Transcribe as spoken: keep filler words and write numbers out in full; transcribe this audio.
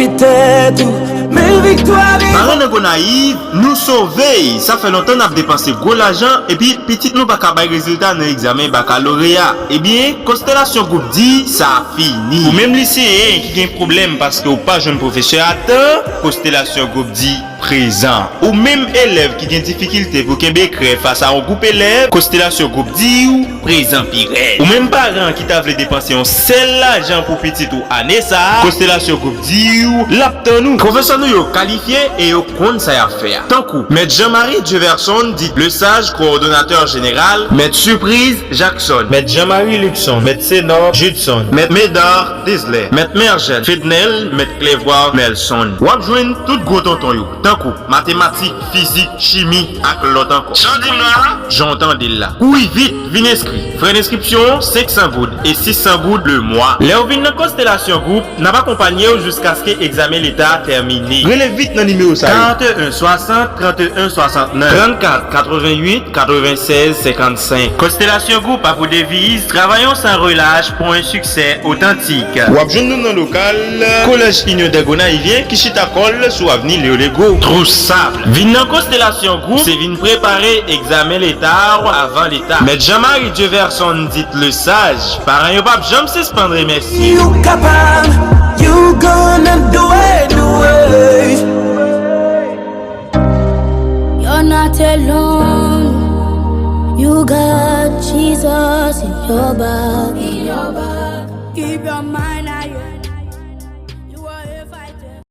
Tèt ou, men viktwa li. Paran nan Gonayiv, nou sove! Sa fè lontan n ap depanse gwo lajan, epi pitit nou pa ka bay rezilta nan egzamen bakaloreya. Ebyen, Konstelasyon Gwoup di, sa fini. Ou menm liseyen ki gen pwoblèm paske w pa jwenn pwofesè a tan, Konstelasyon Gwoup di prezan. Ou menm elèv ki gen difikilte pou kenbe krè fas a yon gwoup elèv, Konstelasyon Gwoup di w prezan pi rèd. Ou menm paran ki ta vle depanse yon sèl lajan pou pitit ou ane sa a, Konstelasyon Gwoup di w l ap tann ou. Pwofesè nou yo kalifye e yo konn sa y ap fè a. Tankou Mèt Jean-Marie Dieverson, dit Lesage, kowòdonatè jeneral, Mèt Surprise Jackson, Mèt Jean-Marie Luxon, Mèt Senor Judson, Mèt Médard Deslè, Mèt Mergène Fednel, Mèt Clévoir Nelson. W ap jwenn tout gwo tonton yo, tankou matematik, fizik, chimi ak lòt ankò. Jan di m la, jan w tande l la. Kouri vit, vin enskri. Frè enskripsyon, senk san goud e sis san goud le mwa. Lè w vin nan Konstelasyon Gwoup, n ap akonpanye w jiskaske egzamen leta a tèmine. Rele vit nan nimewo sa yo. Karannteyen swasant, trannteyen swasantnèf, trannkat katreventuit, katrevennsèz senkannsenk. Konstelasyon Gwoup a pou deviz, travaillons sans relâche pour un succès authentique. W ap jwenn nou nan lokal Collège Union des Gonayiviens ki chita kò l sou avni Léo Legault. Twou Sab. Vin nan Konstelasyon Gwoup, se vin prepare egzamen leta w avan leta. Mèt Jean-Marie Dieverson, dit Lesage, paran yo p ap janm sispann remèsye. You kapab, you gonna do it, do it. You're not alone. You got Jesus in your back. In your back. Keep your mind.